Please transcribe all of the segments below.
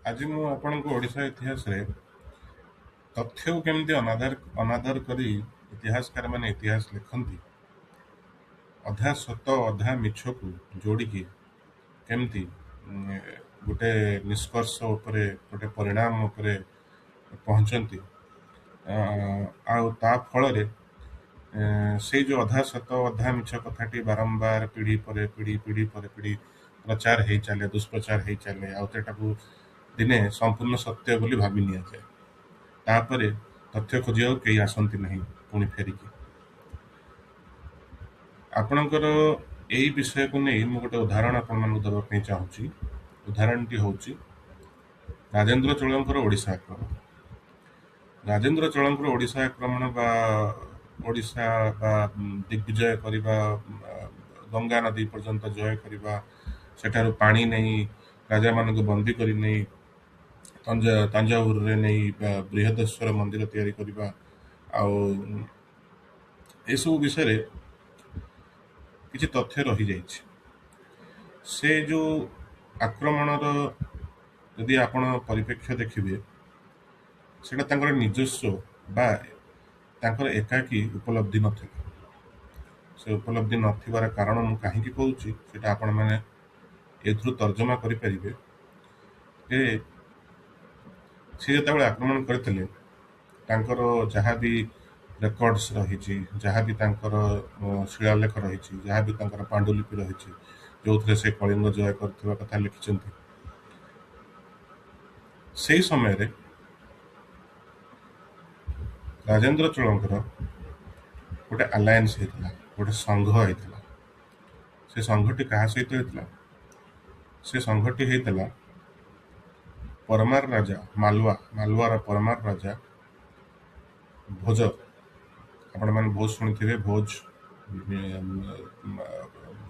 ଆଜି ମୁଁ ଆପଣଙ୍କୁ ଓଡ଼ିଶା ଇତିହାସରେ ତଥ୍ୟକୁ କେମିତି ଅନାଦର ଅନାଦର କରି ଇତିହାସକାରମାନେ ଇତିହାସ ଲେଖନ୍ତି, ଅଧା ସତ ଅଧା ମିଛକୁ ଯୋଡ଼ିକି କେମିତି ଗୋଟେ ନିଷ୍କର୍ଷ ଉପରେ, ଗୋଟେ ପରିଣାମ ଉପରେ ପହଞ୍ଚନ୍ତି, ଆଉ ତା ଫଳରେ ସେଇ ଯୋଉ ଅଧା ସତ ଅଧା ମିଛ କଥାଟି ବାରମ୍ବାର ପିଢ଼ି ପରେ ପିଢ଼ି, ପିଢ଼ି ପରେ ପିଢ଼ି ପ୍ରଚାର ହେଇ ଚାଲେ, ଦୁଷ୍ପ୍ରଚାର ହେଇ ଚାଲେ, ଆଉ ସେଟାକୁ ଦିନେ ସମ୍ପୂର୍ଣ୍ଣ ସତ୍ୟ ବୋଲି ଭାବି ନିଆଯାଏ। ତାପରେ ତଥ୍ୟ ଖୋଜିବାକୁ କେହି ଆସନ୍ତି ନାହିଁ ପୁଣି ଫେରିକି। ଆପଣଙ୍କର ଏଇ ବିଷୟକୁ ନେଇ ମୁଁ ଗୋଟେ ଉଦାହରଣ ଆପଣମାନଙ୍କୁ ଦେବା ପାଇଁ ଚାହୁଁଛି। ଉଦାହରଣଟି ହେଉଛି ରାଜେନ୍ଦ୍ର ଚୋଳଙ୍କର ଓଡ଼ିଶା ଆକ୍ରମଣ। ରାଜେନ୍ଦ୍ର ଚୋଳଙ୍କର ଓଡ଼ିଶା ଆକ୍ରମଣ ବା ଓଡ଼ିଶା ବା ଦିଗ୍ବିଜୟ କରିବା, ଗଙ୍ଗା ନଦୀ ପର୍ଯ୍ୟନ୍ତ ଜୟ କରିବା, ସେଠାରୁ ପାଣି ନେଇ ରାଜାମାନଙ୍କୁ ବନ୍ଦୀ କରି ନେଇ ତାଞ୍ଜାବୁରରେ ନେଇ ବୃହଦେଶ୍ୱର ମନ୍ଦିର ତିଆରି କରିବା, ଆଉ ଏସବୁ ବିଷୟରେ କିଛି ତଥ୍ୟ ରହିଯାଇଛି। ସେ ଯୋଉ ଆକ୍ରମଣର ଯଦି ଆପଣ ପରିପ୍ରେକ୍ଷ୍ୟ ଦେଖିବେ, ସେଇଟା ତାଙ୍କର ନିଜସ୍ୱ ବା ତାଙ୍କର ଏକାକୀ ଉପଲବ୍ଧି ନଥିଲା। ସେ ଉପଲବ୍ଧି ନଥିବାର କାରଣ ମୁଁ କାହିଁକି କହୁଛି, ସେଇଟା ଆପଣମାନେ ଏଥିରୁ ତର୍ଜମା କରିପାରିବେ ଯେ ସେ ଯେତେବେଳେ ଆକ୍ରମଣ କରିଥିଲେ, ତାଙ୍କର ଯାହା ବି ରେକର୍ଡସ୍ ରହିଛି, ଯାହା ବି ତାଙ୍କର ଶିଳାଲେଖ ରହିଛି, ଯାହା ବି ତାଙ୍କର ପାଣ୍ଡୁଲିପି ରହିଛି, ଯେଉଁଥିରେ ସେ କଳିଙ୍ଗ ଜୟ କରିଥିବା କଥା ଲେଖିଛନ୍ତି, ସେଇ ସମୟରେ ରାଜେନ୍ଦ୍ର ଚୋଳଙ୍କର ଗୋଟେ ଆଲାଏନ୍ସ ହେଇଥିଲା, ଗୋଟେ ସଂଘ ହେଇଥିଲା। ସେ ସଂଘଟି କାହା ସହିତ ହେଇଥିଲା? ସେ ସଂଘଟି ହେଇଥିଲା ପରମାର ରାଜା ମାଲୱା, ମାଲୱାର ପରମାର ରାଜା ଭୋଜ। ଆପଣମାନେ ଭୋଜ ଶୁଣିଥିବେ, ଭୋଜ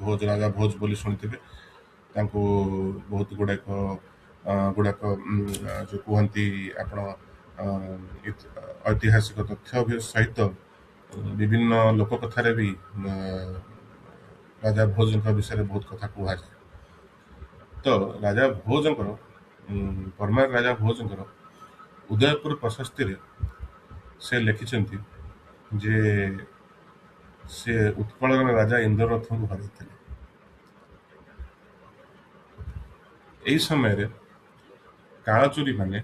ଭୋଜ ରାଜା ଭୋଜ ବୋଲି ଶୁଣିଥିବେ। ତାଙ୍କୁ ବହୁତ ଗୁଡ଼ାକ ଯୋଉ କୁହନ୍ତି ଆପଣ ଐତିହାସିକ ତଥ୍ୟ ସହିତ ବିଭିନ୍ନ ଲୋକକଥାରେ ବି ରାଜା ଭୋଜଙ୍କ ବିଷୟରେ ବହୁତ କଥା କୁହାଯାଏ। ତ ରାଜା ଭୋଜଙ୍କର, ପରମାର ରାଜା ଭୋଜଙ୍କର ଉଦୟପୁର ପ୍ରଶସ୍ତିରେ ସେ ଲେଖିଛନ୍ତି ଯେ ସେ ଉତ୍କଳର ରାଜା ଇନ୍ଦ୍ରରଥଙ୍କୁ ହରାଇଥିଲେ। ଏଇ ସମୟରେ କାଳଚୁରୀ ମାନେ,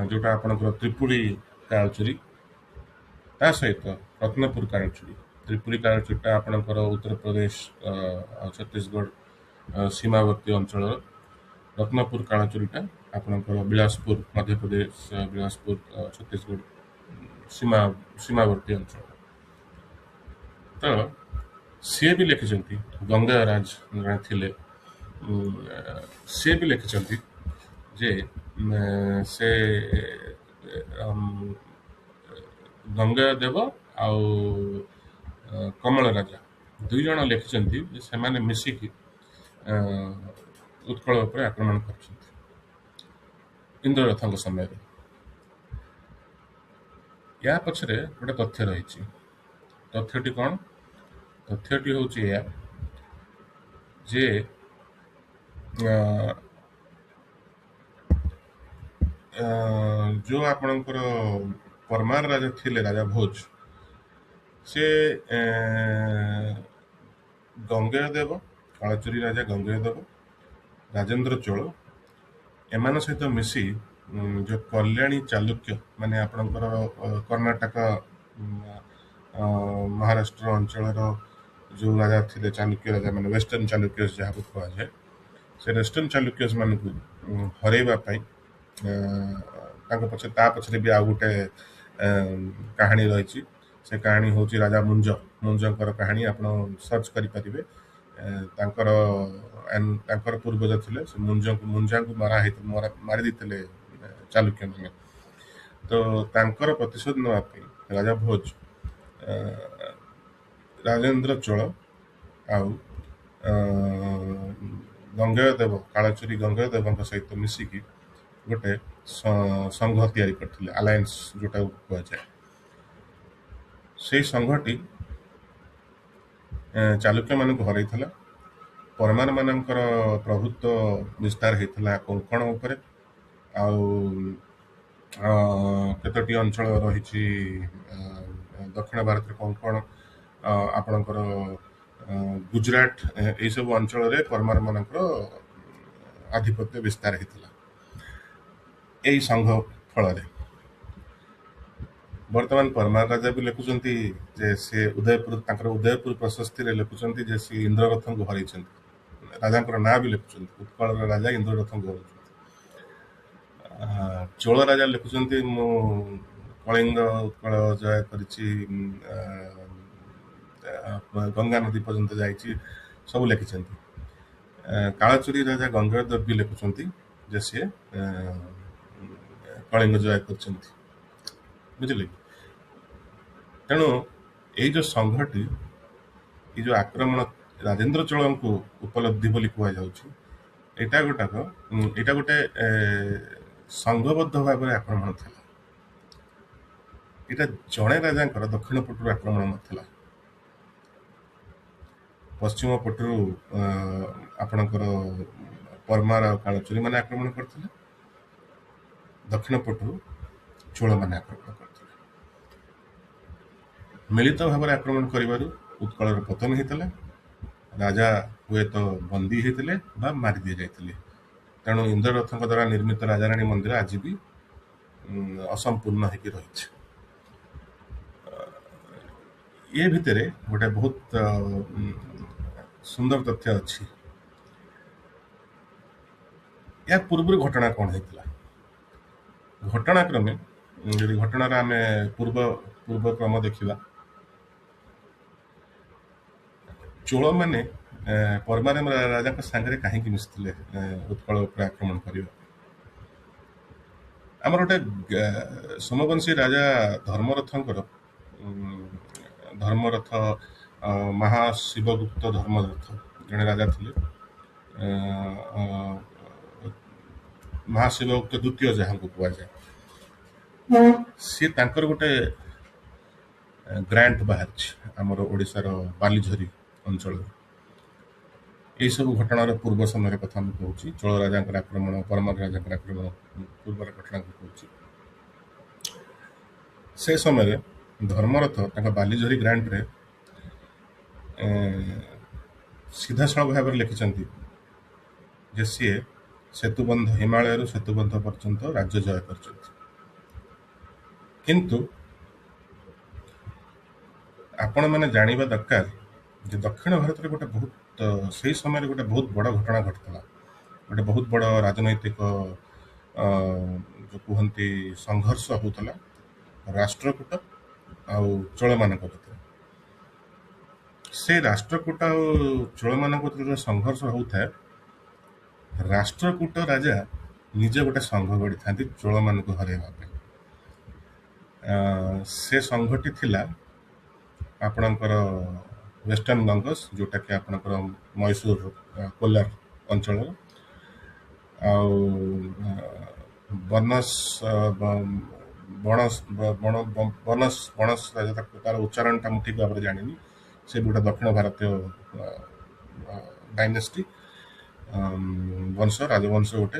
ଯୋଉଟା ଆପଣଙ୍କର ତ୍ରିପୁରୀ କାଳଚୁରୀ, ତା ସହିତ ରତ୍ନପୁର କାଳଚୁରୀ। ତ୍ରିପୁରୀ କାଳଚୁରୀଟା ଆପଣଙ୍କର ଉତ୍ତରପ୍ରଦେଶ ଆଉ ଛତିଶଗଡ଼ ସୀମାବର୍ତ୍ତୀ ଅଞ୍ଚଳର, ରତ୍ନପୁର କାଳଚୁରୀଟା ଆପଣଙ୍କର ବିଳାସପୁର, ମଧ୍ୟପ୍ରଦେଶ, ବିଳାସପୁର, ଛତିଶଗଡ଼ ସୀମାବର୍ତ୍ତୀ ଅଞ୍ଚଳ। ତ ସିଏ ବି ଲେଖିଛନ୍ତି, ଗଙ୍ଗରାଜ ଜଣେ ଥିଲେ, ସିଏ ବି ଲେଖିଛନ୍ତି ଯେ ସେ ଗଙ୍ଗଦେବ ଆଉ କମଳ ରାଜା ଦୁଇ ଜଣ ଲେଖିଛନ୍ତି ଯେ ସେମାନେ ମିଶିକି ଉତ୍କଳ ଉପରେ ଆକ୍ରମଣ କରିଛନ୍ତି ଇନ୍ଦ୍ରରଥଙ୍କ ସମୟରେ। ୟା ପଛରେ ଗୋଟେ ତଥ୍ୟ ରହିଛି। ତଥ୍ୟଟି କ'ଣ? ତଥ୍ୟଟି ହେଉଛି ଏଇଆ ଯେ ଯୋଉ ଆପଣଙ୍କର ପରମାର ରାଜା ଥିଲେ, ରାଜା ଭୋଜ, ସେ ଗଙ୍ଗେୟଦେବ, କାଳଚୁରୀ ରାଜା ଗଙ୍ଗେୟଦେବ, ରାଜେନ୍ଦ୍ର ଚୋଳ ଏମାନଙ୍କ ସହିତ ମିଶି ଯୋଉ କଲ୍ୟାଣୀ ଚାଲୁକ୍ୟ, ମାନେ ଆପଣଙ୍କର କର୍ଣ୍ଣାଟକ, ମହାରାଷ୍ଟ୍ର ଅଞ୍ଚଳର ଯୋଉ ରାଜା ଥିଲେ, ଚାଲୁକ୍ୟ ରାଜା ମାନେ, ୱେଷ୍ଟର୍ଣ୍ଣ ଚାଲୁକ୍ୟ ଯାହାକୁ କୁହାଯାଏ, ସେ ୱେଷ୍ଟର୍ଣ୍ଣ ଚାଲୁକ୍ୟସ୍ ମାନଙ୍କୁ ହରେଇବା ପାଇଁ ତାଙ୍କ ପଛରେ, ତା ପଛରେ ବି ଆଉ ଗୋଟେ କାହାଣୀ ରହିଛି। ସେ କାହାଣୀ ହେଉଛି ରାଜା ମୁଞ୍ଜ, ମୁଞ୍ଜଙ୍କର କାହାଣୀ ଆପଣ ସର୍ଚ୍ଚ କରିପାରିବେ। ତାଙ୍କର ତାଙ୍କର ପୂର୍ବଜ ଥିଲେ ସେ ମୁଞ୍ଜଙ୍କୁ, ମୁଞ୍ଜାଙ୍କୁ ମାରି ଦେଇଥିଲେ ଚାଲୁକ୍ୟ ମାନେ। ତ ତାଙ୍କର ପ୍ରତିଶୋଧ ନେବା ପାଇଁ ରାଜା ଭୋଜ ରାଜେନ୍ଦ୍ର ଚୋଳ ଆଉ ଗଙ୍ଗେୟଦେବ, କାଳଚୁରୀ ଗଙ୍ଗେୟଦେବଙ୍କ ସହିତ ମିଶିକି ଗୋଟେ ସଂଘ ତିଆରି କରିଥିଲେ, ଆଲାଏନ୍ସ ଯୋଉଟାକୁ କୁହାଯାଏ। ସେଇ ସଂଘଟି ଚାଲୁକ୍ୟମାନଙ୍କୁ ହରାଇଥିଲା। ପରମାର ମାନଙ୍କର ପ୍ରଭୁତ୍ୱ ବିସ୍ତାର ହେଇଥିଲା କୋଙ୍କଣ ଉପରେ, ଆଉ କେତୋଟି ଅଞ୍ଚଳ ରହିଛି ଦକ୍ଷିଣ ଭାରତରେ କୋଙ୍କଣ, ଆପଣଙ୍କର ଗୁଜୁରାଟ, ଏଇସବୁ ଅଞ୍ଚଳରେ ପରମାର ମାନଙ୍କର ଆଧିପତ୍ୟ ବିସ୍ତାର ହେଇଥିଲା ଏଇ ସଂଘ ଫଳରେ। ବର୍ତ୍ତମାନ ପରମାର ରାଜା ବି ଲେଖୁଛନ୍ତି ଯେ ସେ ଉଦୟପୁର, ତାଙ୍କର ଉଦୟପୁର ପ୍ରଶସ୍ତିରେ ଲେଖୁଛନ୍ତି ଯେ ସେ ଇନ୍ଦ୍ରରଥଙ୍କୁ ହରେଇଛନ୍ତି। ରାଜାଙ୍କର ନାଁ ବି ଲେଖୁଛନ୍ତି, ଉତ୍କଳର ରାଜା ଇନ୍ଦ୍ରରଥଙ୍କୁ ହରାଉଛନ୍ତି। ଚୋଳ ରାଜା ଲେଖୁଛନ୍ତି ମୁଁ କଳିଙ୍ଗ ଉତ୍କଳ ଜୟ କରିଛି, ଗଙ୍ଗା ନଦୀ ପର୍ଯ୍ୟନ୍ତ ଯାଇଛି, ସବୁ ଲେଖିଛନ୍ତି। କାଳଚୁରୀ ରାଜା ଗଙ୍ଗଦେବ ବି ଲେଖୁଛନ୍ତି ଯେ ସିଏ କଳିଙ୍ଗ ଜୟ କରିଛନ୍ତି। ବୁଝିଲେ? ତେଣୁ ଏଇ ଯୋଉ ସଂଘଟି, ଏଇ ଯୋଉ ଆକ୍ରମଣ ରାଜେନ୍ଦ୍ର ଚୋଳଙ୍କୁ ଉପଲବ୍ଧି ବୋଲି କୁହାଯାଉଛି, ଏଇଟା ଗୋଟାକ ଏଇଟା ଗୋଟେ ସଂଘବଦ୍ଧ ଭାବରେ ଆକ୍ରମଣ ଥିଲା। ଏଇଟା ଜଣେ ରାଜାଙ୍କର ଦକ୍ଷିଣ ପଟରୁ ଆକ୍ରମଣ ନଥିଲା। ପଶ୍ଚିମ ପଟରୁ ଆପଣଙ୍କର ପରମାର ଆଉ କାଳଚୁରୀ ମାନେ ଆକ୍ରମଣ କରିଥିଲେ, ଦକ୍ଷିଣ ପଟରୁ ଚୋଳମାନେ ଆକ୍ରମଣ କରିଥିଲେ। ମିଳିତ ଭାବରେ ଆକ୍ରମଣ କରିବାରୁ ଉତ୍କଳର ପତନ ହେଇଥିଲା। ରାଜା ହୁଏତ ବନ୍ଦୀ ହେଇଥିଲେ ବା ମାରି ଦିଆଯାଇଥିଲେ। ତେଣୁ ଇନ୍ଦ୍ରରଥଙ୍କ ଦ୍ୱାରା ନିର୍ମିତ ରାଜାରାଣୀ ମନ୍ଦିର ଆଜି ବି ଅସମ୍ପୂର୍ଣ୍ଣ ହେଇକି ରହିଛି। ଏ ଭିତରେ ଗୋଟେ ବହୁତ ସୁନ୍ଦର ତଥ୍ୟ ଅଛି। ଏହା ପୂର୍ବରୁ ଘଟଣା କ'ଣ ହେଇଥିଲା? ଘଟଣାକ୍ରମେ ଯଦି ଘଟଣାର ଆମେ ପୂର୍ବ କ୍ରମ ଦେଖିବା, ଚୋଳମାନେ ପରମାର ରାଜାଙ୍କ ସାଙ୍ଗରେ କାହିଁକି ମିଶିଥିଲେ ଉତ୍କଳ ଉପରେ ଆକ୍ରମଣ କରିବା? ଆମର ଗୋଟେ ସୋମବଂଶୀ ରାଜା ଧର୍ମରଥଙ୍କର, ଧର୍ମରଥ, ମହାଶିବଗୁପ୍ତ ଧର୍ମରଥ ଜଣେ ରାଜା ଥିଲେ, ମହାଶିବଗୁପ୍ତ ଦ୍ୱିତୀୟ ଯାହାଙ୍କୁ କୁହାଯାଏ, ସିଏ ତାଙ୍କର ଗୋଟେ ଗ୍ରାଣ୍ଟ ବାହାରିଛି ଆମର ଓଡ଼ିଶାର ବାଲିଝରି ଅଞ୍ଚଳରେ। ଏଇସବୁ ଘଟଣାର ପୂର୍ବ ସମୟରେ କଥା ମୁଁ କହୁଛି, ଚୋଳ ରାଜାଙ୍କର ଆକ୍ରମଣ, ପରମାର ରାଜାଙ୍କର ଆକ୍ରମଣ ପୂର୍ବର ଘଟଣାକୁ କହୁଛି। ସେ ସମୟରେ ଧର୍ମରଥ ତାଙ୍କ ବାଲିଝରି ଗ୍ରାଣ୍ଟରେ ସିଧାସଳଖ ଭାବରେ ଲେଖିଛନ୍ତି ଯେ ସିଏ ସେତୁବନ୍ଧ, ହିମାଳୟରୁ ସେତୁବନ୍ଧ ପର୍ଯ୍ୟନ୍ତ ରାଜ୍ୟ ଜୟ କରିଛନ୍ତି। କିନ୍ତୁ ଆପଣମାନେ ଜାଣିବା ଦରକାର ଯେ ଦକ୍ଷିଣ ଭାରତରେ ଗୋଟେ ବହୁତ ସେଇ ସମୟରେ ଗୋଟେ ବହୁତ ବଡ଼ ଘଟଣା ଘଟିଥିଲା, ଗୋଟେ ବହୁତ ବଡ଼ ରାଜନୈତିକ ଯୋଉ କୁହନ୍ତି ସଂଘର୍ଷ ହଉଥିଲା ରାଷ୍ଟ୍ରକୂଟ ଆଉ ଚୋଳମାନଙ୍କ ଭିତରେ। ସେ ରାଷ୍ଟ୍ରକୂଟ ଆଉ ଚୋଳମାନଙ୍କ ଭିତରେ ଯୋଉ ସଂଘର୍ଷ ହଉଥାଏ, ରାଷ୍ଟ୍ରକୂଟ ରାଜା ନିଜେ ଗୋଟେ ସଂଘ ଗଢ଼ିଥାନ୍ତି ଚୋଳମାନଙ୍କୁ ହରାଇବା ପାଇଁ। ସେ ସଂଘଟି ଥିଲା ଆପଣଙ୍କର ୱେଷ୍ଟର୍ଣ୍ଣ ଗଙ୍ଗସ୍, ଯୋଉଟାକି ଆପଣଙ୍କର ମହୀଶୂର କୋଲାର ଅଞ୍ଚଳର, ଆଉ ବନସ ବଣସ ବନସ ବଣସ ରାଜା, ତାକୁ ତାର ଉଚ୍ଚାରଣଟା ମୁଁ ଠିକ ଭାବରେ ଜାଣିନି, ସେ ବି ଗୋଟେ ଦକ୍ଷିଣ ଭାରତୀୟ ଡାଇନେଷ୍ଟି ବଂଶ, ରାଜବଂଶ ଗୋଟେ,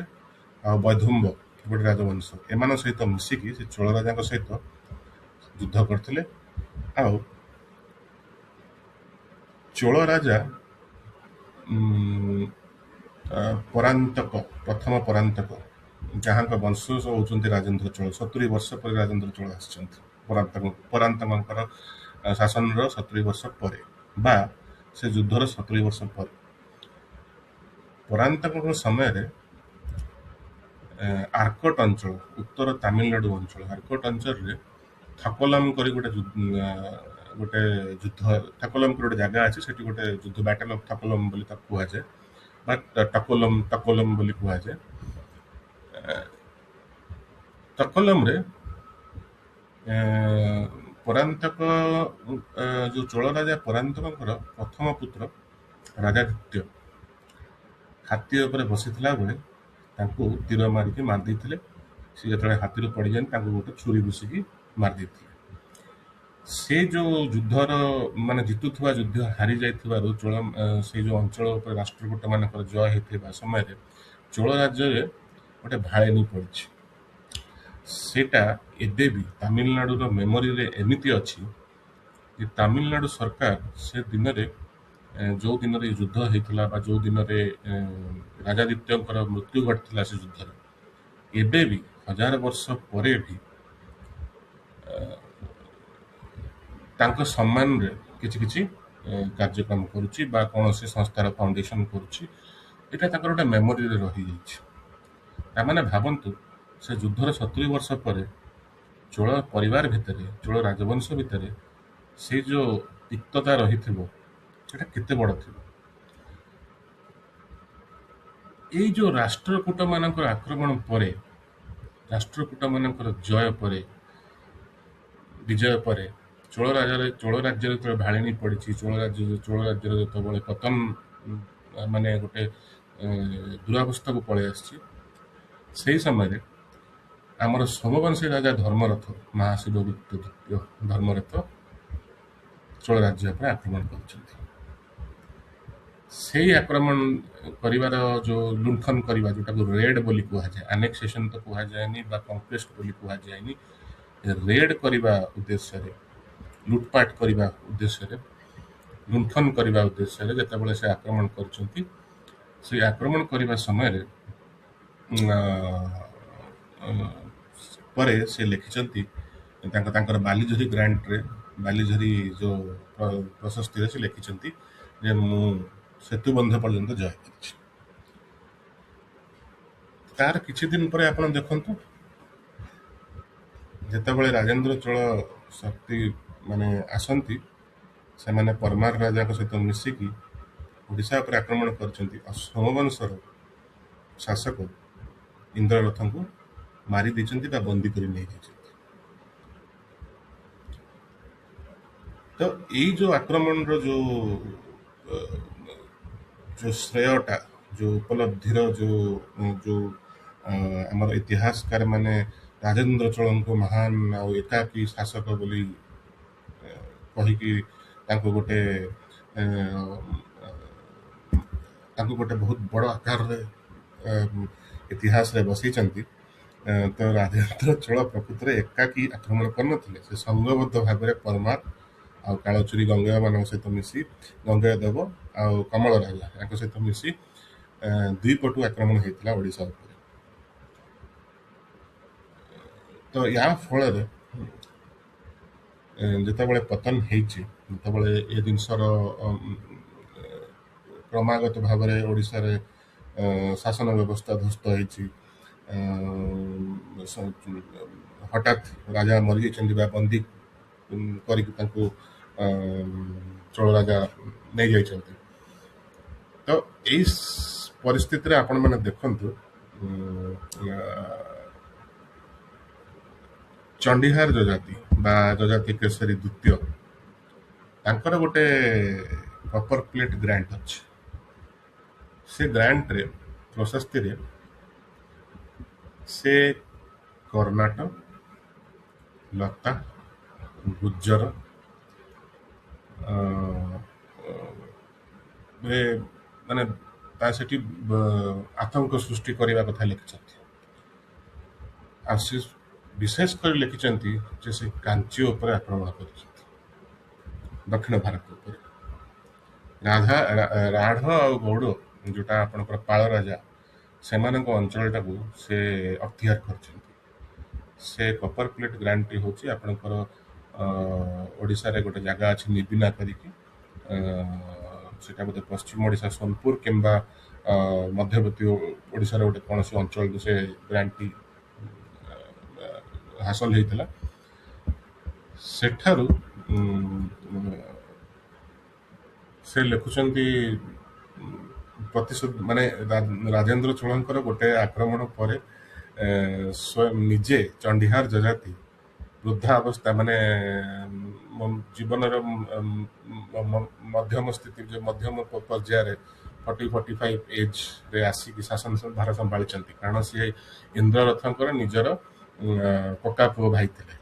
ଆଉ ବୈଧୁମ୍ବ ଗୋଟେ ରାଜବଂଶ। ଏମାନଙ୍କ ସହିତ ମିଶିକି ସେ ଚୋଳ ରାଜାଙ୍କ ସହିତ ଯୁଦ୍ଧ କରିଥିଲେ। ଆଉ ଚୋଳ ରାଜା ପରାନ୍ତକ, ପ୍ରଥମ ପରାନ୍ତକ, ଯାହାଙ୍କ ବଂଶ ହେଉଛନ୍ତି ରାଜେନ୍ଦ୍ର ଚୋଳ, 70 ବର୍ଷ ପରେ ରାଜେନ୍ଦ୍ର ଚୋଳ ଆସିଛନ୍ତି ପରାନ୍ତକଙ୍କର ଶାସନର 70 ବର୍ଷ ପରେ, ବା ସେ ଯୁଦ୍ଧର 70 ବର୍ଷ ପରେ। ପରାନ୍ତକଙ୍କ ସମୟରେ ଆର୍କଟ ଅଞ୍ଚଳ, ଉତ୍ତର ତାମିଲନାଡୁ ଅଞ୍ଚଳ, ଆର୍କଟ ଅଞ୍ଚଳରେ ଥକଲମ କରି ଗୋଟେ ଗୋଟେ ଯୁଦ୍ଧ, ଥକଲମ କରି ଗୋଟେ ଜାଗା ଅଛି, ସେଠି ଗୋଟେ ଯୁଦ୍ଧ, ବ୍ୟାଟଲ ଅଫ ଥକଲମ ବୋଲି ତାକୁ କୁହାଯାଏ, ବା ଟକୋଲମ, ଟକୋଲମ ବୋଲି କୁହାଯାଏ। ତକଲମରେ ପରାନ୍ତକ, ଯୋଉ ଚୋଳ ରାଜା ପରାନ୍ତକଙ୍କର ପ୍ରଥମ ପୁତ୍ର ରାଜାଦିତ୍ୟ ହାତୀ ଉପରେ ବସିଥିଲା ବେଳେ ତାଙ୍କୁ ତୀର ମାରିକି ମାରି ଦେଇଥିଲେ। ସେ ଯେତେବେଳେ ହାତୀରୁ ପଡ଼ିଯାନ୍ତି ତାଙ୍କୁ ଗୋଟେ ଛୁରୀ ଭୁସିକି ମାରି ଦେଇଥିଲେ। ସେ ଯୋଉ ଯୁଦ୍ଧର ମାନେ ଜିତୁଥିବା ଯୁଦ୍ଧ ହାରି ଯାଇଥିବାରୁ ଚୋଳ ସେଇ ଯୋଉ ଅଞ୍ଚଳ ଉପରେ ରାଷ୍ଟ୍ରକୂଟ ମାନଙ୍କର ଜୟ ହେଇଥିବା ସମୟରେ ଚୋଳ ରାଜ୍ୟରେ ଗୋଟେ ଭାଳେଣି ପଡ଼ିଛି। ସେଇଟା ଏବେ ବି ତାମିଲନାଡୁର ମେମୋରିରେ ଏମିତି ଅଛି ଯେ ତାମିଲନାଡୁ ସରକାର ସେ ଦିନରେ, ଯୋଉ ଦିନରେ ଯୁଦ୍ଧ ହେଇଥିଲା ବା ଯୋଉ ଦିନରେ ରାଜାଦିତ୍ୟଙ୍କର ମୃତ୍ୟୁ ଘଟିଥିଲା ସେ ଯୁଦ୍ଧରେ, ଏବେ ବି ହଜାର ବର୍ଷ ପରେ ବି ତାଙ୍କ ସମ୍ମାନରେ କିଛି କିଛି କାର୍ଯ୍ୟକ୍ରମ କରୁଛି ବା କୌଣସି ସଂସ୍ଥାର ଫାଉଣ୍ଡେସନ କରୁଛି। ଏଇଟା ତାଙ୍କର ଗୋଟେ ମେମୋରିରେ ରହିଯାଇଛି। ତାମାନେ ଭାବନ୍ତୁ, ସେ ଯୁଦ୍ଧର 70 ବର୍ଷ ପରେ ଚୋଳ ପରିବାର ଭିତରେ, ଚୋଳ ରାଜବଂଶ ଭିତରେ ସେଇ ଯୋଉ ତିକ୍ତତା ରହିଥିବ ସେଟା କେତେ ବଡ଼ ଥିବ। ଏଇ ଯୋଉ ରାଷ୍ଟ୍ରକୂଟ ମାନଙ୍କର ଆକ୍ରମଣ ପରେ, ରାଷ୍ଟ୍ରକୂଟ ମାନଙ୍କର ଜୟ ପରେ, ବିଜୟ ପରେ ଚୋଳ ରାଜ୍ୟରେ ଯେତେବେଳେ ଭାଳେଣି ପଡ଼ିଛି, ଚୋଳ ରାଜ୍ୟର ଯେତେବେଳେ ପତନ ମାନେ ଗୋଟେ ଦୁରାବସ୍ଥାକୁ ପଳେଇ ଆସିଛି, ସେଇ ସମୟରେ ଆମର ସୋମବଂଶୀ ରାଜା ଧର୍ମରଥ, ମହାଶିବଗୁପ୍ତ ଦ୍ୱିତୀୟ ଧର୍ମରଥ ଚୋଳ ରାଜ୍ୟ ଉପରେ ଆକ୍ରମଣ କରିଛନ୍ତି। ସେଇ ଆକ୍ରମଣ କରିବାର ଯୋଉ ଲୁଣ୍ଠନ କରିବା, ଯୋଉଟାକୁ ରେଡ୍ ବୋଲି କୁହାଯାଏ, ଆନେକ୍ସେସନ ତ କୁହାଯାଏନି ବା କନକ୍ୱେଷ୍ଟ ବୋଲି କୁହାଯାଏନି, ରେଡ୍ କରିବା ଉଦ୍ଦେଶ୍ୟରେ, ଲୁଟପାଟ କରିବା ଉଦ୍ଦେଶ୍ୟରେ, ଲୁଣ୍ଠନ କରିବା ଉଦ୍ଦେଶ୍ୟରେ ଯେତେବେଳେ ସେ ଆକ୍ରମଣ କରିଛନ୍ତି, ସେଇ ଆକ୍ରମଣ କରିବା ସମୟରେ ପରେ ସେ ଲେଖିଛନ୍ତି ତାଙ୍କର ବାଲିଝରି ଗ୍ରାଣ୍ଟରେ, ବାଲିଝରି ଯୋଉ ପ୍ରଶସ୍ତିରେ ସେ ଲେଖିଛନ୍ତି ଯେ ମୁଁ ସେତୁବନ୍ଧ ପର୍ଯ୍ୟନ୍ତ ଜୟ କରିଛି। ତାର କିଛି ଦିନ ପରେ ଆପଣ ଦେଖନ୍ତୁ, ଯେତେବେଳେ ରାଜେନ୍ଦ୍ର ଚୋଳ ଶକ୍ତି ମାନେ ଆସନ୍ତି, ସେମାନେ ପରମାର ରାଜାଙ୍କ ସହିତ ମିଶିକି ଓଡ଼ିଶା ଉପରେ ଆକ୍ରମଣ କରିଛନ୍ତି ଆଉ ସୋମବଂଶର ଶାସକ ଇନ୍ଦ୍ରରଥଙ୍କୁ ମାରି ଦେଇଛନ୍ତି ବା ବନ୍ଦୀ କରି ନେଇଯାଇଛନ୍ତି। ତ ଏଇ ଯୋଉ ଆକ୍ରମଣର ଯୋଉ ଯୋଉ ଶ୍ରେୟଟା, ଯୋଉ ଉପଲବ୍ଧିର ଯୋଉ ଯୋଉ ଆମର ଇତିହାସକାର ମାନେ ରାଜେନ୍ଦ୍ର ଚୋଳଙ୍କୁ ମହାନ ଆଉ ଏକାକୀ ଶାସକ ବୋଲି କହିକି ତାଙ୍କୁ ଗୋଟେ ବହୁତ ବଡ଼ ଆକାରରେ ଇତିହାସରେ ବସେଇଛନ୍ତି। ତ ରାଜେନ୍ଦ୍ର ଚୋଳ ପ୍ରକୃତରେ ଏକାକୀ ଆକ୍ରମଣ କରିନଥିଲେ। ସେ ସଂଘବଦ୍ଧ ଭାବରେ ପରମାର ଆଉ କାଳଚୁରୀ ଗଙ୍ଗେୟ ମାନଙ୍କ ସହିତ ମିଶି, ଗଙ୍ଗେୟ ଦେବ ଆଉ କମଳ ରାଜା ୟାଙ୍କ ସହିତ ମିଶି ଦୁଇ ପଟୁ ଆକ୍ରମଣ ହେଇଥିଲା ଓଡ଼ିଶା ଉପରେ। ତ ୟା ଫଳରେ ଯେତେବେଳେ ପତନ ହେଇଛି, ଯେତେବେଳେ ଏ ଜିନିଷର କ୍ରମାଗତ ଭାବରେ ଓଡ଼ିଶାରେ ଶାସନ ବ୍ୟବସ୍ଥା ଧ୍ୱସ୍ତ ହେଇଛି, ହଠାତ୍ ରାଜା ମରିଯାଇଛନ୍ତି ବା ବନ୍ଦୀ କରିକି ତାଙ୍କୁ ଚୋଳ ରାଜା ନେଇଯାଇଛନ୍ତି। ତ ଏଇ ପରିସ୍ଥିତିରେ ଆପଣମାନେ ଦେଖନ୍ତୁ, ଚଣ୍ଡିହାର ଯଯାତି ବା ଯଯାତି କେଶରୀ ଦ୍ୱିତୀୟ, ତାଙ୍କର ଗୋଟେ କପର ପ୍ଲେଟ୍ ଗ୍ରାଣ୍ଟ ଅଛି। ସେ ଗ୍ରାଣ୍ଟରେ, ପ୍ରଶସ୍ତିରେ ସେ କର୍ଣ୍ଣାଟକ, ଲତା, ଗୁଜ୍ଜର ରେ ମାନେ ତା ସେଠି ଆତଙ୍କ ସୃଷ୍ଟି କରିବା କଥା ଲେଖିଛନ୍ତି। ଆଉ ସେ ବିଶେଷ କରି ଲେଖିଛନ୍ତି ଯେ ସେ କାଞ୍ଚି ଉପରେ ଆକ୍ରମଣ କରିଛନ୍ତି, ଦକ୍ଷିଣ ଭାରତ ଉପରେ। ରାଢ଼ ଆଉ ଗୌଡ଼, ଯୋଉଟା ଆପଣଙ୍କର ପାଳ ରାଜା, ସେମାନଙ୍କ ଅଞ୍ଚଳଟାକୁ ସେ ଅକ୍ତିଆର କରିଛନ୍ତି। ସେ କପର ପ୍ଲେଟ୍ ଗ୍ରାଣ୍ଟଟି ହେଉଛି ଆପଣଙ୍କର ଓଡ଼ିଶାରେ ଗୋଟେ ଜାଗା ଅଛି ନିବିନା କରିକି, ସେଟା ବୋଧେ ପଶ୍ଚିମ ଓଡ଼ିଶା ସୋନପୁର କିମ୍ବା ମଧ୍ୟବର୍ତ୍ତୀ ଓଡ଼ିଶାର ଗୋଟେ କୌଣସି ଅଞ୍ଚଳରୁ ସେ ଗ୍ରାଣ୍ଟଟି ହାସଲ ହେଇଥିଲା। ସେଠାରୁ ସେ ଲେଖୁଛନ୍ତି ପ୍ରତିଶୋଧ, ମାନେ ରାଜେନ୍ଦ୍ର ଚୋଳଙ୍କର ଗୋଟେ ଆକ୍ରମଣ ପରେ ସ୍ୱୟଂ ନିଜେ ଚଣ୍ଡିହାର ଯଯାତି ବୃଦ୍ଧା ଅବସ୍ଥା, ମାନେ ଜୀବନର ମଧ୍ୟମ ସ୍ଥିତି, ଯୋଉ ମଧ୍ୟମ ପର୍ଯ୍ୟାୟରେ 40-45 ଏଜ୍ରେ ଆସିକି ଶାସନ ଭାର ସମ୍ଭାଳିଛନ୍ତି। କାରଣ ସିଏ ଇନ୍ଦ୍ରରଥଙ୍କର ନିଜର କକା ପୁଅ ଭାଇ ଥିଲେ।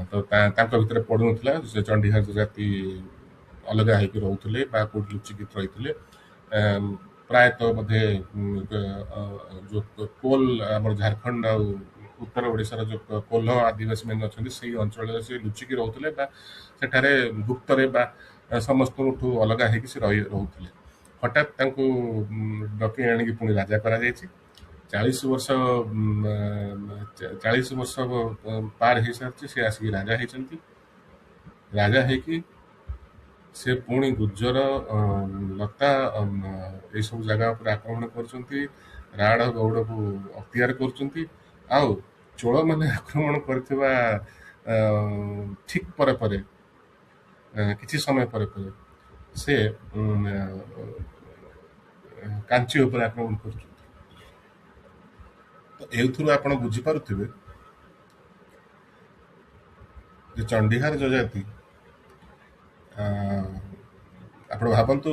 ତ ତାଙ୍କ ଭିତରେ ପଡୁନଥିଲା। ସେ ଚଣ୍ଡିହାର ଜାତି ଅଲଗା ହେଇକି ରହୁଥିଲେ ବା କୋଉଠି ଲୁଚିକି ରହିଥିଲେ। ପ୍ରାୟତଃ ବୋଧେ ଯୋଉ କୋଲ, ଆମର ଝାଡ଼ଖଣ୍ଡ ଆଉ ଉତ୍ତର ଓଡ଼ିଶାର ଯୋଉ କୋଲ୍ହ ଆଦିବାସୀ ମାନେ ଅଛନ୍ତି, ସେଇ ଅଞ୍ଚଳରେ ସେ ଲୁଚିକି ରହୁଥିଲେ ବା ସେଠାରେ ଗୁପ୍ତରେ ବା ସମସ୍ତଙ୍କଠୁ ଅଲଗା ହେଇକି ସେ ରହୁଥିଲେ। ହଠାତ୍ ତାଙ୍କୁ ଡକେଇ ଆଣିକି ପୁଣି ରାଜା କରାଯାଇଛି। 40 ବର୍ଷ, 40 ବର୍ଷ ପାର ହେଇସାରିଛି, ସେ ଆସିକି ରାଜା ହେଇଛନ୍ତି। ରାଜା ହେଇକି ସେ ପୁଣି ଗୁଜର, ଲତା, ଏଇସବୁ ଜାଗା ଉପରେ ଆକ୍ରମଣ କରୁଛନ୍ତି, ରାଢ଼ ଗୌଡ଼କୁ ଅକ୍ତିଆର କରୁଛନ୍ତି। ଆଉ ଚୋଳମାନେ ଆକ୍ରମଣ କରିଥିବା ଠିକ ପରେ ପରେ, କିଛି ସମୟ ପରେ ପରେ ସେ କାଞ୍ଚି ଉପରେ ଆକ୍ରମଣ କରୁଛନ୍ତି। ତ ଏଇଥିରୁ ଆପଣ ବୁଝିପାରୁଥିବେ ଯେ ଚଣ୍ଡିହାର ଯଯାତି, ଆପଣ ଭାବନ୍ତୁ,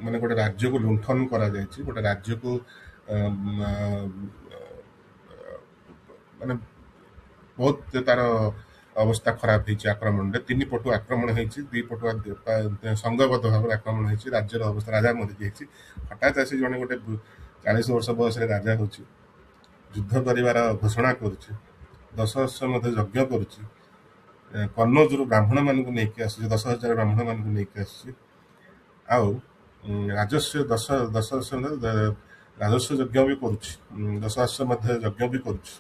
ମାନେ ଗୋଟେ ରାଜ୍ୟକୁ ଲୁଣ୍ଠନ କରାଯାଇଛି, ଗୋଟେ ରାଜ୍ୟକୁ ମାନେ ବହୁତ ତାର ଅବସ୍ଥା ଖରାପ ହେଇଛି। ଆକ୍ରମଣରେ ତିନି ପଟୁ ଆକ୍ରମଣ ହେଇଛି, ଦି ପଟୁ ସଂଘବଦ୍ଧ ଭାବରେ ଆକ୍ରମଣ ହେଇଛି। ରାଜ୍ୟର ଅବସ୍ଥା, ରାଜା ମରିଯାଇଛି। ହଠାତ୍ ଆସି ଜଣେ ଗୋଟେ 40 ବର୍ଷ ବୟସରେ ରାଜା ହଉଛି, ଯୁଦ୍ଧ କରିବାର ଘୋଷଣା କରୁଛି, 10 ଅଶ୍ୱମେଧ ଯଜ୍ଞ କରୁଛି, କନ୍ନୌଜରୁ ବ୍ରାହ୍ମଣମାନଙ୍କୁ ନେଇକି ଆସୁଛି, 10,000 ବ୍ରାହ୍ମଣମାନଙ୍କୁ ନେଇକି ଆସୁଛି। ଆଉ ରାଜସ୍ୱ ଦଶ ଦଶ ଅଶ୍ୱମେଧ ରାଜସ୍ୱ ଯଜ୍ଞ ବି କରୁଛି, 10 ଅଶ୍ୱମେଧ ଯଜ୍ଞ ବି କରୁଛି।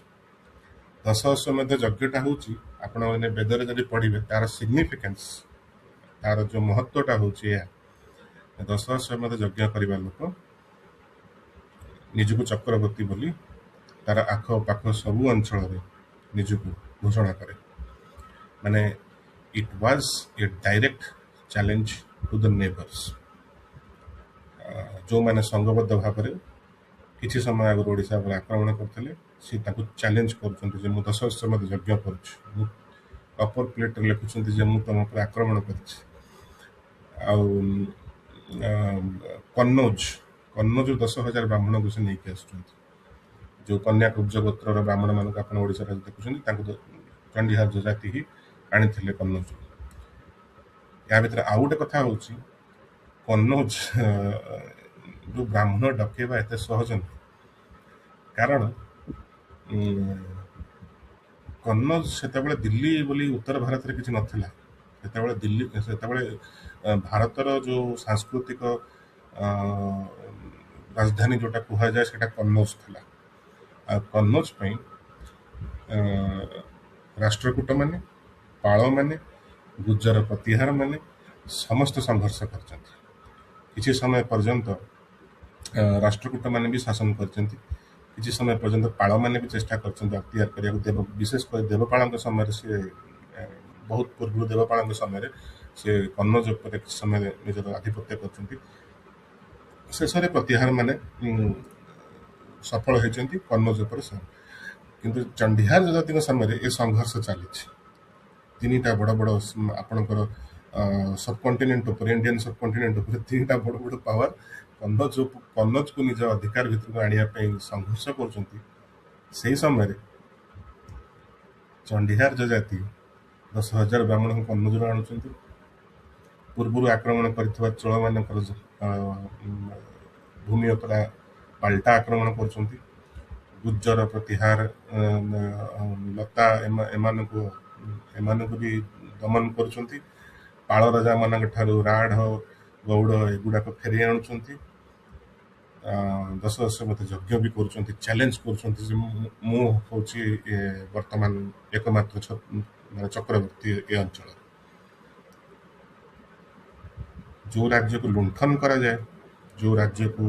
10 ଅଶ୍ୱମେଧ ଯଜ୍ଞଟା ହଉଛି, ଆପଣ ମାନେ ବେଦରେ ଯଦି ପଢିବେ, ତାର ସିଗ୍ନିଫିକାନ୍ସ, ତାର ଯୋଉ ମହତ୍ଵଟା ହଉଛି ଏହା, 10 ଅଶ୍ୱମେଧ ଯଜ୍ଞ କରିବା ଲୋକ ନିଜକୁ ଚକ୍ରବର୍ତ୍ତୀ ବୋଲି ତାର ଆଖ ପାଖ ସବୁ ଅଞ୍ଚଳରେ ନିଜକୁ ଘୋଷଣା କରେ। ମାନେ it was a direct challenge to the neighbours, ଯେଉଁମାନେ ସଂଘବଦ୍ଧ ଭାବରେ କିଛି ସମୟ ଆଗରୁ ଓଡ଼ିଶା ଉପରେ ଆକ୍ରମଣ କରିଥିଲେ। ସେ ତାକୁ ଚ୍ୟାଲେଞ୍ଜ କରୁଛନ୍ତି ଯେ ମୁଁ 10 ଅଶ୍ୱମେଧ ଯଜ୍ଞ କରୁଛି, ମୁଁ କପର ପ୍ଲେଟରେ ଲେଖୁଛନ୍ତି ଯେ ମୁଁ ତମ ଉପରେ ଆକ୍ରମଣ କରିଛି। ଆଉ କନ୍ନୌଜ 10,000 ବ୍ରାହ୍ମଣକୁ ସେ ନେଇକି ଆସୁଛନ୍ତି। ଯୋଉ କନ୍ୟାକୁବ୍ଜ ଗୋତ୍ରର ବ୍ରାହ୍ମଣମାନଙ୍କୁ ଆପଣ ଓଡ଼ିଶାରେ ଦେଖୁଛନ୍ତି, ତାଙ୍କୁ ଚଣ୍ଡିହାର ଯଯାତି ହିଁ ଆଣିଥିଲେ କନ୍ନୌଜ। ୟା ଭିତରେ ଆଉ ଗୋଟେ କଥା ହଉଛି, କନ୍ନୌଜ ଯୋଉ ବ୍ରାହ୍ମଣ ଡକେଇବା ଏତେ ସହଜ ନୁହେଁ। କାରଣ କନ୍ନୌଜ ସେତେବେଳେ ଦିଲ୍ଲୀ ବୋଲି ଉତ୍ତର ଭାରତରେ କିଛି ନଥିଲା। ସେତେବେଳେ ଦିଲ୍ଲୀ, ସେତେବେଳେ ଭାରତର ଯୋଉ ସାଂସ୍କୃତିକ ରାଜଧାନୀ ଯୋଉଟା କୁହାଯାଏ, ସେଟା କନ୍ନୌଜ ଥିଲା। ଆଉ କନ୍ନୌଜ ପାଇଁ ରାଷ୍ଟ୍ରକୂଟ ମାନେ, ପାଳ ମାନେ, ଗୁଜର ପ୍ରତିହାର ମାନେ ସମସ୍ତେ ସଂଘର୍ଷ କରିଛନ୍ତି। କିଛି ସମୟ ପର୍ଯ୍ୟନ୍ତ ରାଷ୍ଟ୍ରକୂଟ ମାନେ ବି ଶାସନ କରିଛନ୍ତି। କିଛି ସମୟ ପର୍ଯ୍ୟନ୍ତ ପାଳ ମାନେ ବି ଚେଷ୍ଟା କରିଛନ୍ତି ଅକ୍ତିଆର କରିବାକୁ। ବିଶେଷ କରି ଦେବପାଳଙ୍କ ସମୟରେ, ସେ ବହୁତ ପୂର୍ବରୁ ଦେବପାଳଙ୍କ ସମୟରେ ସେ କନ୍ନୌଜ ଉପରେ କିଛି ସମୟ ନିଜର ଆଧିପତ୍ୟ କରିଛନ୍ତି। ଶେଷରେ ପ୍ରତିହାର ମାନେ ସଫଳ ହେଇଛନ୍ତି କନ୍ନୌଜ ଉପରେ। କିନ୍ତୁ ଚଣ୍ଡିହାର ଯଯାତିଙ୍କ ସମୟରେ ଏ ସଂଘର୍ଷ ଚାଲିଛି। ତିନିଟା ବଡ଼ ବଡ଼ ଆପଣଙ୍କର ସବକଣ୍ଟିନେଣ୍ଟ ଉପରେ, ଇଣ୍ଡିଆନ ସବକଣ୍ଟିନେଣ୍ଟ ଉପରେ ତିନିଟା ବଡ଼ ବଡ଼ ପାୱାର କନ୍ନୌଜକୁ ନିଜ ଅଧିକାର ଭିତରକୁ ଆଣିବା ପାଇଁ ସଂଘର୍ଷ କରୁଛନ୍ତି। ସେଇ ସମୟରେ ଚଣ୍ଡିହାର ଯଯାତି 10,000 ବ୍ରାହ୍ମଣଙ୍କୁ କନ୍ନୌଜରୁ ଆଣୁଛନ୍ତି, ପୂର୍ବରୁ ଆକ୍ରମଣ କରିଥିବା ଚୋଳମାନଙ୍କର ଭୂମି ଉପରେ ପାଲଟା ଆକ୍ରମଣ କରୁଛନ୍ତି, ଗୁଜ୍ଜର, ପ୍ରତିହାର, ଲତା ଏମାନଙ୍କୁ ବି ଦମନ କରୁଛନ୍ତି, ପାଳ ରାଜାମାନଙ୍କ ଠାରୁ ରାଢ଼, ଗୌଡ଼ ଏଗୁଡ଼ାକ ଫେରେଇ ଆଣୁଛନ୍ତି, 10 ଅଶ୍ୱମେଧ ଯଜ୍ଞ ବି କରୁଛନ୍ତି। ଚ୍ୟାଲେଞ୍ଜ କରୁଛନ୍ତି ଯେ ମୁଁ ହଉଛି ବର୍ତ୍ତମାନ ଏକମାତ୍ର ମାନେ ଚକ୍ରବର୍ତ୍ତୀ ଏ ଅଞ୍ଚଳରେ। ଯୋଉ ରାଜ୍ୟକୁ ଲୁଣ୍ଠନ କରାଯାଏ, ଯୋଉ ରାଜ୍ୟକୁ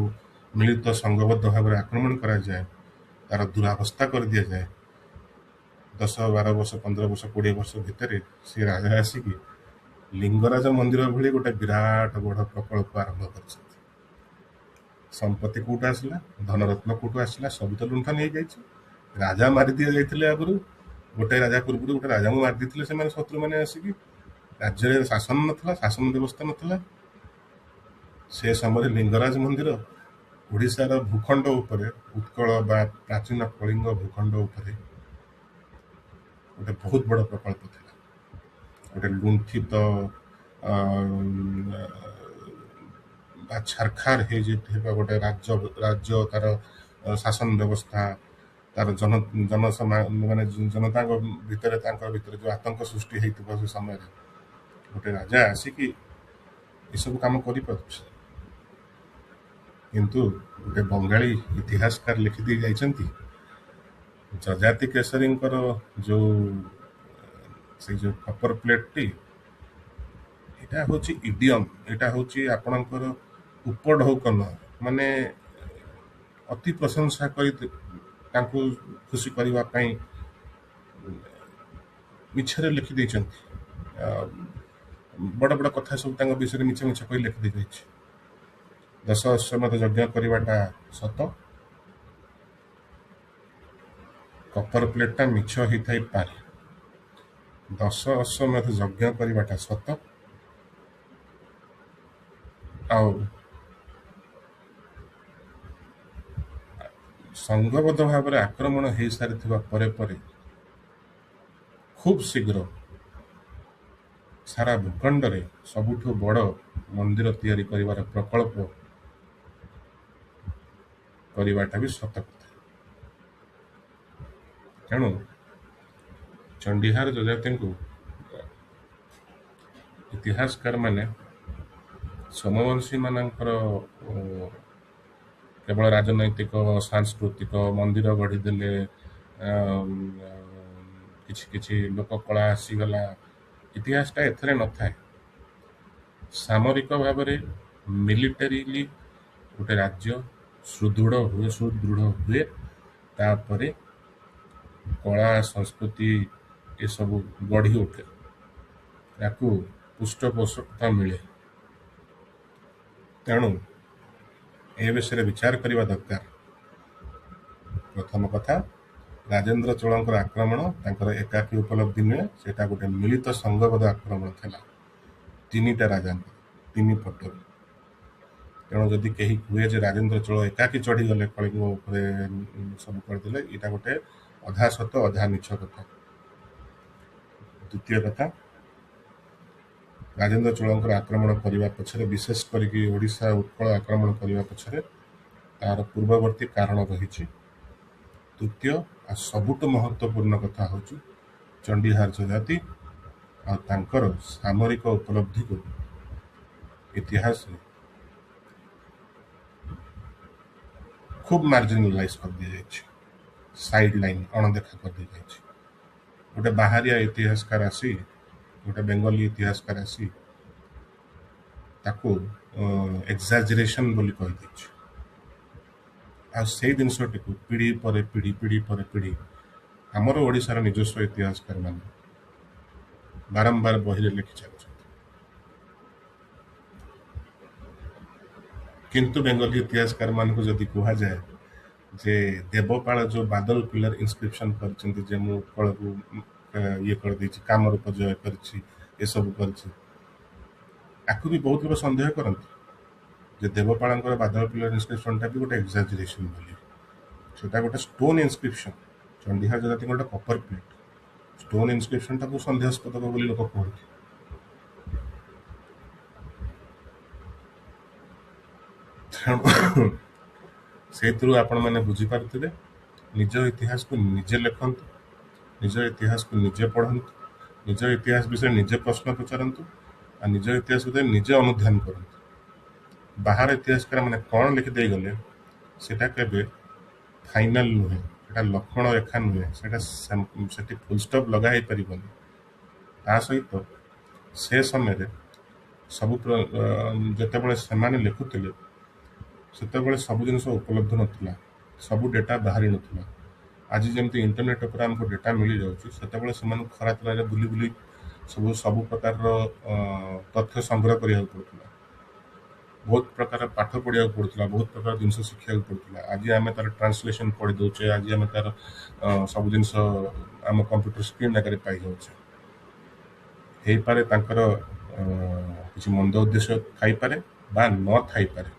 ମିଳିତ ସଂଘବଦ୍ଧ ଭାବରେ ଆକ୍ରମଣ କରାଯାଏ, ତାର ଦୁରାବସ୍ଥା କରିଦିଆଯାଏ, 10, 12 ବର୍ଷ, 15 ବର୍ଷ, 20 ବର୍ଷ ଭିତରେ ସେ ରାଜା ଆସିକି ଲିଙ୍ଗରାଜ ମନ୍ଦିର ଭଳି ଗୋଟେ ବିରାଟ ବଡ଼ ପ୍ରକଳ୍ପ ଆରମ୍ଭ କରିଛନ୍ତି। ସମ୍ପତ୍ତି କୋଉଠୁ ଆସିଲା? ଧନରତ୍ନ କୋଉଠୁ ଆସିଲା? ସବୁ ତ ଲୁଣ୍ଠନ ହେଇଯାଇଛି। ରାଜା ମାରି ଦିଆଯାଇଥିଲେ ଆଗରୁ। ଗୋଟେ ରାଜା ପୂର୍ବରୁ ଗୋଟେ ରାଜାଙ୍କୁ ମାରି ଦେଇଥିଲେ ସେମାନେ, ଶତ୍ରୁମାନେ ଆସିକି। ରାଜ୍ୟରେ ଶାସନ ନଥିଲା, ଶାସନ ବ୍ୟବସ୍ଥା ନଥିଲା। ସେ ସମୟରେ ଲିଙ୍ଗରାଜ ମନ୍ଦିର ଓଡ଼ିଶାର ଭୂଖଣ୍ଡ ଉପରେ, ଉତ୍କଳ ବା ପ୍ରାଚୀନ କଳିଙ୍ଗ ଭୂଖଣ୍ଡ ଉପରେ ଗୋଟେ ବହୁତ ବଡ଼ ପ୍ରକଳ୍ପ ଥିଲା। ଗୋଟେ ଲୁଣ୍ଠିତ ବା ଛାରଖାର ହେଇଯାଇଥିବା ଗୋଟେ ରାଜ୍ୟ ତାର ଶାସନ ବ୍ୟବସ୍ଥା, ତାର ଜନ ଜନସମା ମାନେ ଜନତାଙ୍କ ଭିତରେ ତାଙ୍କ ଭିତରେ ଯୋଉ ଆତଙ୍କ ସୃଷ୍ଟି ହେଇଥିବ, ସେ ସମୟରେ ଗୋଟେ ରାଜା ଆସିକି ଏସବୁ କାମ କରିପାରୁଛି। କିନ୍ତୁ ଗୋଟେ ବଙ୍ଗାଳୀ ଇତିହାସକାର ଲେଖିଦେଇ ଯାଇଛନ୍ତି, ଯଯାତି କେଶରୀଙ୍କର ଯୋଉ ସେଇ ଯୋଉ କପର ପ୍ଲେଟଟି, ଏଇଟା ହଉଛି ଇଡିୟମ, ଏଇଟା ହଉଛି ଆପଣଙ୍କର ଉପଢୌକନ, ମାନେ ଅତି ପ୍ରଶଂସା କରି ତାଙ୍କୁ ଖୁସି କରିବା ପାଇଁ ମିଛରେ ଲେଖି ଦେଇଛନ୍ତି। ବଡ଼ ବଡ଼ କଥା ସବୁ ତାଙ୍କ ବିଷୟରେ ମିଛ ମିଛ କହି ଲେଖି ଦେଇଯାଇଛି। 10 ଅଶ୍ୱମେଧ ଯଜ୍ଞ କରିବାଟା ସତ, କପର ପ୍ଲେଟଟା ମିଛ ହେଇଥାଇପାରେ। 10 ଅଶ୍ୱମେଧ ଯଜ୍ଞ କରିବାଟା ସତ, ଆଉ ସଂଘବଦ୍ଧ ଭାବରେ ଆକ୍ରମଣ ହେଇସାରିଥିବା ପରେ ପରେ ଖୁବ୍ ଶୀଘ୍ର ସାରା ଭୂଖଣ୍ଡରେ ସବୁଠୁ ବଡ଼ ମନ୍ଦିର ତିଆରି କରିବାର ପ୍ରକଳ୍ପ କରିବାଟା ବି ସତ କଥା। ତେଣୁ ଚଣ୍ଡିହାର ଯଯାତିଙ୍କୁ ଇତିହାସକାର ମାନେ ସୋମବଂଶୀ ମାନଙ୍କର କେବଳ ରାଜନୈତିକ, ସାଂସ୍କୃତିକ ମନ୍ଦିର ଗଢ଼ିଦେଲେ, କିଛି କିଛି ଲୋକ କଳା ଆସିଗଲା, ଇତିହାସଟା ଏଥିରେ ନଥାଏ। ସାମରିକ ଭାବରେ ମିଲିଟାରିଲି ଗୋଟେ ରାଜ୍ୟ ସୁଦୃଢ଼ ହୁଏ, ତାପରେ କଳା ସଂସ୍କୃତି ଏସବୁ ଗଢ଼ି ଉଠେ, ତାକୁ ପୃଷ୍ଠପୋଷକତା ମିଳେ। ତେଣୁ ଏ ବିଷୟରେ ବିଚାର କରିବା ଦରକାର। ପ୍ରଥମ କଥା, ରାଜେନ୍ଦ୍ର ଚୋଳଙ୍କର ଆକ୍ରମଣ ତାଙ୍କର ଏକାକୀ ଉପଲବ୍ଧି ନୁହେଁ, ସେଇଟା ଗୋଟେ ମିଳିତ ସଂଘବଦ୍ଧ ଆକ୍ରମଣ ଥିଲା, 3ଟା ରାଜାଙ୍କର 3 ପଟରୁ। ତେଣୁ ଯଦି କେହି କୁହେ ଯେ ରାଜେନ୍ଦ୍ର ଚୋଳ ଏକାକୀ ଚଢ଼ିଗଲେ କଳିଙ୍ଗ ଉପରେ ସବୁ କରିଦେଲେ, ଏଇଟା ଗୋଟେ ଅଧା ସତ ଅଧା ମିଛ କଥା। ଦ୍ୱିତୀୟ କଥା, ରାଜେନ୍ଦ୍ର ଚୋଳଙ୍କର ଆକ୍ରମଣ କରିବା ପଛରେ, ବିଶେଷ କରିକି ଓଡ଼ିଶା ଉତ୍କଳ ଆକ୍ରମଣ କରିବା ପଛରେ ତାର ପୂର୍ବବର୍ତ୍ତୀ କାରଣ ରହିଛି। ତୃତୀୟ ଆଉ ସବୁଠୁ ମହତ୍ୱପୂର୍ଣ୍ଣ କଥା ହେଉଛି ଚଣ୍ଡିହାର ଯଯାତି ଆଉ ତାଙ୍କର ସାମରିକ ଉପଲବ୍ଧିକୁ ଇତିହାସରେ ଖୁବ୍ ମାର୍ଜିନାଲାଇଜ କରିଦିଆଯାଇଛି, ସାଇଡ୍ ଲାଇନ୍ ଅଣଦେଖା କରିଦିଆଯାଇଛି। ଗୋଟେ ବାହାରିଆ ଇତିହାସକାର ଆସି, ଗୋଟେ ବେଙ୍ଗଲୀ ଇତିହାସକାର ଆସି ତାକୁ ଏକ୍ସାଜରେସନ ବୋଲି କହିଦେଇଛି। ଆଉ ସେଇ ଜିନିଷଟିକୁ ପିଢ଼ି ପରେ ପିଢ଼ି, ପିଢ଼ି ପରେ ପିଢ଼ି ଆମର ଓଡ଼ିଶାର ନିଜସ୍ୱ ଇତିହାସକାର ମାନେ ବାରମ୍ବାର ବହିରେ ଲେଖି ଚାଲିଛନ୍ତି। କିନ୍ତୁ ବେଙ୍ଗଲୀ ଇତିହାସକାର ମାନଙ୍କୁ ଯଦି କୁହାଯାଏ ଯେ ଦେବପାଳ ଯୋଉ ବାଦଲ ପିଲର ଇନସ୍କ୍ରିପସନ କରିଛନ୍ତି ଯେ ମୁଁ ଉତ୍କଳକୁ ଇଏ କରିଦେଇଛି, କାମରୂପ ଜୟ କରିଛି, ଏସବୁ କରିଛି, ଆକୁ ବି ବହୁତ ଲୋକ ସନ୍ଦେହ କରନ୍ତି ଯେ ଦେବପାଳଙ୍କର ବାଦଲ ପିଲର ଇନସ୍କ୍ରିପସନଟା ବି ଗୋଟେ ଏକ୍ସାଜରେସନ ବୋଲି। ସେଟା ଗୋଟେ ଷ୍ଟୋନ ଇନସ୍କ୍ରିପସନ, ଚଣ୍ଡିହାର ଯଯାତିଙ୍କର ଗୋଟେ କପର ପ୍ଲେଟ୍। ଷ୍ଟୋନ ଇନସ୍କ୍ରିପସନଟାକୁ ସନ୍ଦେହାସ୍ପଦ ବୋଲି ଲୋକ କୁହନ୍ତି। ତେଣୁ ସେଇଥିରୁ ଆପଣମାନେ ବୁଝିପାରୁଥିବେ, ନିଜ ଇତିହାସକୁ ନିଜେ ଲେଖନ୍ତୁ, ନିଜ ଇତିହାସକୁ ନିଜେ ପଢ଼ନ୍ତୁ, ନିଜ ଇତିହାସ ବିଷୟରେ ନିଜେ ପ୍ରଶ୍ନ ପଚାରନ୍ତୁ, ଆଉ ନିଜ ଇତିହାସ ବିଷୟରେ ନିଜେ ଅନୁଧ୍ୟାନ କରନ୍ତୁ। ବାହାର ଇତିହାସକାର ମାନେ କ'ଣ ଲେଖିଦେଇ ଗଲେ ସେଟା କେବେ ଫାଇନାଲ ନୁହେଁ, ସେଟା ଲକ୍ଷ୍ମଣ ରେଖା ନୁହେଁ, ସେଟା ସେଠି ଫୁଲଷ୍ଟପ୍ ଲଗା ହେଇପାରିବନି। ତା ସହିତ ସେ ସମୟରେ ସବୁ ଯେତେବେଳେ ସେମାନେ ଲେଖୁଥିଲେ ସେତେବେଳେ ସବୁ ଜିନିଷ ଉପଲବ୍ଧ ନଥିଲା, ସବୁ ଡେଟା ବାହାରି ନଥିଲା। ଆଜି ଯେମିତି ଇଣ୍ଟରନେଟ୍ ଉପରେ ଆମକୁ ଡେଟା ମିଳିଯାଉଛି, ସେତେବେଳେ ସେମାନଙ୍କୁ ଖରା ତରାରେ ବୁଲି ବୁଲି ସବୁ ସବୁ ପ୍ରକାରର ତଥ୍ୟ ସଂଗ୍ରହ କରିବାକୁ ପଡ଼ୁଥିଲା, ବହୁତ ପ୍ରକାର ପାଠ ପଢ଼ିବାକୁ ପଡ଼ୁଥିଲା, ବହୁତ ପ୍ରକାର ଜିନିଷ ଶିଖିବାକୁ ପଡ଼ୁଥିଲା। ଆଜି ଆମେ ତାର ଟ୍ରାନ୍ସଲେସନ୍ ପଢ଼ି ଦେଉଛେ, ଆଜି ଆମେ ତାର ସବୁ ଜିନିଷ ଆମ କମ୍ପ୍ୟୁଟର ସ୍କ୍ରିନ୍ ଆଗରେ ପାଇଯାଉଛେ। ହେଇପାରେ ତାଙ୍କର କିଛି ମନ୍ଦ ଉଦ୍ଦେଶ୍ୟ ଥାଇପାରେ ବା ନ ଥାଇପାରେ,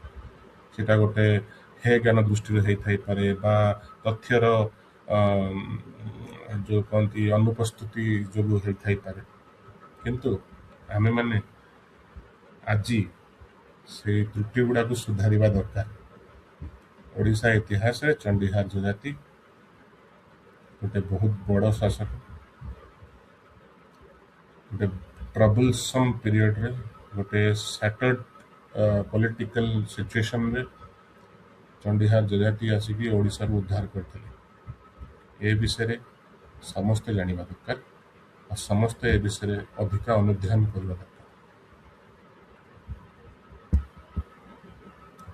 ସେଇଟା ଗୋଟେ ହେ ଜ୍ଞାନ ଦୃଷ୍ଟିରେ ହେଇଥାଇପାରେ ବା ତଥ୍ୟର ଯେଉଁ କହନ୍ତି ଅନୁପସ୍ଥିତି ଯୋଗୁଁ ହେଇଥାଇପାରେ, କିନ୍ତୁ ଆମେମାନେ ଆଜି ସେଇ ତ୍ରୁଟି ଗୁଡ଼ାକୁ ସୁଧାରିବା ଦରକାର। ଓଡ଼ିଶା ଇତିହାସରେ ଚଣ୍ଡିହାର ଯଯାତି ଗୋଟେ ବହୁତ ବଡ଼ ଶାସକ। ଗୋଟେ ଟ୍ରବୁଲସମ୍ ପିରିୟଡ଼ରେ, ଗୋଟେ ସାଟର୍ଡ ପଲିଟିକାଲ ସିଚୁଏସନରେ ଚଣ୍ଡିହାର ଯଯାତି ଆସିକି ଓଡ଼ିଶାରୁ ଉଦ୍ଧାର କରିଥିଲେ। ଏ ବିଷୟରେ ସମସ୍ତେ ଜାଣିବା ଦରକାର ଆଉ ସମସ୍ତେ ଏ ବିଷୟରେ ଅଧିକା ଅନୁଧ୍ୟାନ କରିବା ଦରକାର।